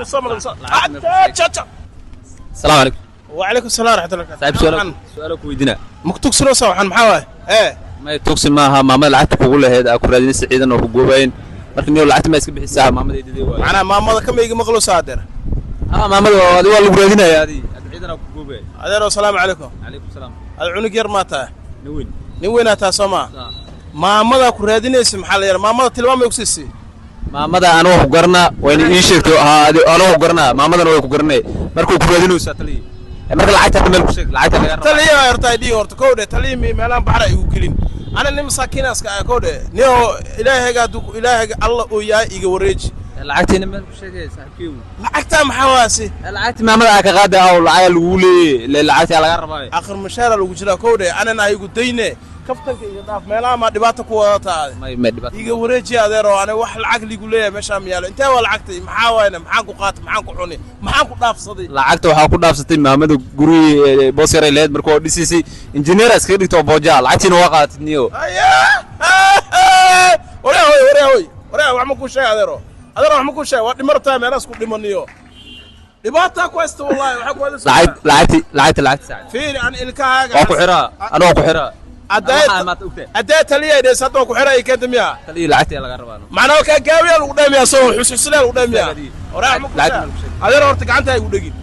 Asalaamu calaykum. وعليكم السلام ورحمة الله. Saaxiib, su'aal su'aalo ku weydiinaa. Maktugsanoosa waxaan maxaa waaye ee? May, tugsi maaha. Maamada lacagta kugu lahayd aa ku raadinaysa, ciidan oo ku goobayn. Marka niyo lacagta ma iska bixisaa? Maamada eedadii waay. Macnaha maamada kama iga maqloosa, adeer? Ah, maamada adi waa lagu raadinaya. Adi ciidan aa ku goobaya. Adeer, asalaamu calaykum. Calaykum salaam. Ad cunug yar maa tahay? Nin weyn. Nin weynaa tahay, soo maa? Maamadaa ku raadinaysa maxaa la yidhaha? Maamada tilmaamay ku siisay? Maamada anoo ku garanaa, wayna ii sheegto. Haa, adi anoo ku garanaa, maamadana way ku garanay. Markuu ku raadinaysaa taliyi. Marka lacagta hadda meel ku sheeg, lacagta laga rabaa. Taliya horta ay dhihi horta kowdhe, taliya mi meelaan baxra igu gelin. Ana nin masaakiinaaska ah kowdhe. Nio ilaahayga hadduu ilaahayga alla uu yahay iga wareeji. Lacagtiina meel ku sheegay, saaxiibkeygu. Lacagtaa maxaa waasi? Lacagti maamada aa ka qaada aw lacaga lagu leeyay le, lacagtaa laga rabaa. Akhir mashaara lagu jiraa kowdhe, anana ha igu dayne. Kaftanka iga dhaaf, meelaha maa dhibaata ku wadataa ade? May dhibaato. Iga wareeji, adeero. Aniga wax lacag liigu leeyahay meeshaa ma yaalo. Intee waa lacagtay? Maxaa waayna? Maxaan ku qaatay? Maxaan ku cuni? Maxaan ku dhaafsaday? Lacagta waxaa ku dhaafsatay maamada gurigii boos yaray lehed marka oo dhisiisay, injineera iskaga dhigto oo boojaa, lacagtiina waa qaadatid niyo. Ayaa, waryaa hoy, waryaa hoy, waryaa, wax ma kuu sheegay, adeero? Adeero, wax ma kuu sheegay? Waa dhima rabtaa meelahaas ku dhimaniyo. Dhibaataa ku haysta wallahi, waxaa ku haysta. Lacag lacagti lacagta lacagta saacid. Fiiri, an ilkahaaga. Waa ku xiraa, anoo ku xiraa. Adaa adaa taliya dhees hadda waa ku xiraa iyo keenta miyaa? Taliya, lacagtii laga rabaa. Macnaha kaa gaabiyaa lagu dhaamiyaa, soo xusxuslaa lagu dhaamiyaa. Waryaa, wax ma kuu Lacagti sheegay, adeero? Horta gacanta ha igu dhegin.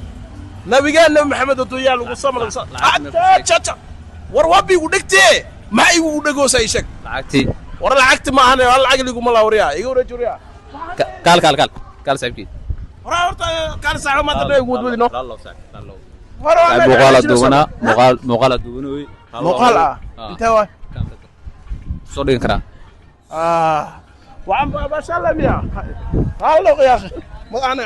Nabigeen Nabi Maxamed hadduu yaa lagu sama lagu sa war waa bi igu dhegtee, maxaa igu dhegoosa? Ii sheeg. Lacagtii. War lacagti ma ahane, hal lacag liguma laa. Waryaa, iga wareeji, waryaa. Kaal, kaal, kaal, kaal, saaxiibkii. Waraa horta kaal saaxiib, maanta dhan igu wadwadino. Muuqaala duubanaa, muuqaal, muuqaala duubanooy. Muuqaal ah intee waay? Soo dhigan karaa. Ah, waxaan maasha Allah miya? Hallo ya akhi, madaxna.